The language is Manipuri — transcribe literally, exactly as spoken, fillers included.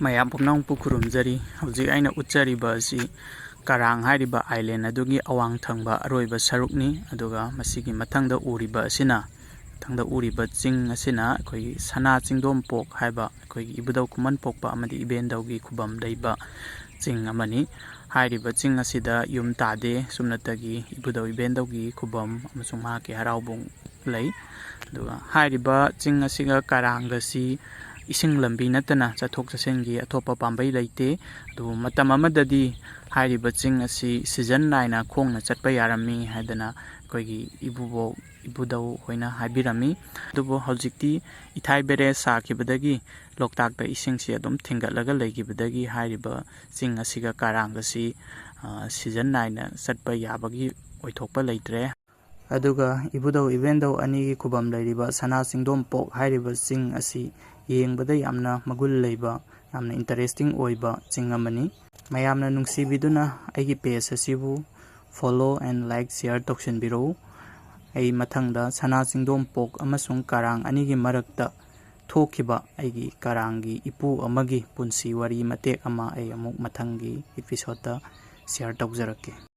ꯃꯌꯥꯝ ꯄꯨꯝꯅꯃꯛꯄꯨ ꯈꯨꯔꯨꯝꯖꯔꯤ꯫ ꯍꯧꯖꯤꯛ ꯑꯩꯅ ꯎꯠꯆꯔꯤꯕ ꯑꯁꯤ ꯀꯔꯥꯡ ꯍꯥꯏꯔꯤꯕ ꯑꯥꯏꯂꯦꯟ ꯑꯗꯨꯒꯤ ꯑꯋꯥꯡ ꯊꯪꯕ ꯑꯔꯣꯏꯕ ꯁꯔꯨꯛꯅꯤ꯫ ꯑꯗꯨꯒ ꯃꯁꯤꯒꯤ ꯃꯊꯪꯗ ꯎꯔꯤꯕ ꯑꯁꯤꯅ, ꯃꯊꯪꯗ ꯎꯔꯤꯕ ꯆꯤꯡ ꯑꯁꯤꯅ ꯑꯩꯈꯣꯏꯒꯤ ꯁꯅꯥ ꯆꯤꯡꯗꯣꯝꯄꯣꯛ ꯍꯥꯏꯕ ꯑꯩꯈꯣꯏꯒꯤ ꯏꯕꯨꯙꯧ ꯈꯨꯃꯟ ꯄꯣꯛꯄ ꯑꯃꯗꯤ ꯏꯕꯦꯟꯗꯧꯒꯤ ꯈꯨꯕꯝ ꯂꯩꯕ ꯆꯤꯡ ꯑꯃꯅꯤ꯫ ꯍꯥꯏꯔꯤꯕ ꯆꯤꯡ ꯑꯁꯤꯗ ꯌꯨꯝ ꯇꯥꯗꯦ, ꯁꯨꯞꯅꯇꯒꯤ ꯏꯕꯨꯙꯧ ꯏꯕꯦꯟꯗꯧꯒꯤ ꯈꯨꯕꯝ ꯑꯃꯁꯨꯡ ꯃꯍꯥꯛꯀꯤ ꯍꯔꯥꯎꯕꯨꯡ ꯂꯩ꯫ ꯑꯗꯨꯒ ꯍꯥꯏꯔꯤꯕ ꯆꯤꯡ ꯑꯁꯤꯒ ꯀꯔꯥꯡꯒꯁꯤ ꯏꯁꯤꯡ ꯂꯝꯕꯤ ꯅꯠꯇꯅ ꯆꯠꯊꯣꯛ ꯆꯠꯁꯤꯟꯒꯤ ꯑꯇꯣꯞꯄ ꯄꯥꯝꯕꯩ ꯂꯩꯇꯦ꯫ ꯑꯗꯨꯕꯨ ꯃꯇꯝ ꯑꯃꯗꯗꯤ ꯍꯥꯏꯔꯤꯕ ꯆꯤꯡ ꯑꯁꯤ ꯁꯤꯖꯟ ꯅꯥꯏꯅ ꯈꯣꯡꯅ ꯆꯠꯄ ꯌꯥꯔꯝꯃꯤ ꯍꯥꯏꯗꯅ ꯑꯩꯈꯣꯏꯒꯤ ꯏꯕꯨꯕꯣꯛ ꯏꯕꯨꯙꯧ ꯍꯣꯏꯅ ꯍꯥꯏꯕꯤꯔꯝꯃꯤ꯫ ꯑꯗꯨꯕꯨ ꯍꯧꯖꯤꯛꯇꯤ ꯏꯊꯥꯏ ꯕꯦꯔꯦꯖ ꯁꯥꯈꯤꯕꯗꯒꯤ ꯂꯣꯛꯇꯥꯛꯇ ꯏꯁꯤꯡꯁꯤ ꯑꯗꯨꯝ ꯊꯤꯡꯒꯠꯂꯒ ꯂꯩꯈꯤꯕꯗꯒꯤ ꯍꯥꯏꯔꯤꯕ ꯆꯤꯡ ꯑꯁꯤꯒ ꯀꯔꯥꯡꯒꯁꯤ, ꯑ, ꯁꯤꯖꯟ ꯅꯥꯏꯅ ꯆꯠꯄ ꯌꯥꯕꯒꯤ ꯑꯣꯏꯊꯣꯛꯄ ꯂꯩꯇ꯭ꯔꯦ꯫ ꯑꯗꯨꯒ ꯏꯕꯨꯙꯧ ꯏꯕꯦꯟꯙꯧ ꯑꯅꯤꯒꯤ ꯈꯨꯕꯝ ꯂꯩꯔꯤꯕ ꯁꯅꯥ ꯆꯤꯡꯗꯣꯝꯄꯣꯛ ꯍꯥꯏꯔꯤꯕ ꯆꯤꯡ ꯑꯁꯤ ꯌꯦꯡꯕꯗ ꯌꯥꯝꯅ ꯃꯒꯨꯟ ꯂꯩꯕ, ꯌꯥꯝꯅ ꯏꯟꯇꯔꯦꯁꯇꯤꯡ ꯑꯣꯏꯕ ꯆꯤꯡ ꯑꯃꯅꯤ꯫ ꯃꯌꯥꯝꯅ ꯅꯨꯡꯁꯤꯕꯤꯗꯨꯅ ꯑꯩꯒꯤ ꯄꯦꯖ ꯑꯁꯤꯕꯨ follow and like, share ꯇꯧꯁꯤꯟꯕꯤꯔꯛꯎ꯫ ꯑꯩ ꯃꯊꯪꯗ ꯁꯅꯥ ꯆꯤꯡꯗꯣꯝꯄꯣꯛ ꯑꯃꯁꯨꯡ ꯀꯔꯥꯡ ꯑꯅꯤꯒꯤ ꯃꯔꯛꯇ ꯊꯣꯛꯈꯤꯕ ꯑꯩꯒꯤ ꯀꯔꯥꯡꯒꯤ ꯏꯄꯨ ꯑꯃꯒꯤ ꯄꯨꯟꯁꯤ ꯋꯥꯔꯤ ꯃꯇꯦꯛ ꯑꯃ ꯑꯩ ꯑꯃꯨꯛ ꯃꯊꯪꯒꯤ episode ꯇ share ꯇꯧꯖꯔꯛꯀꯦ꯫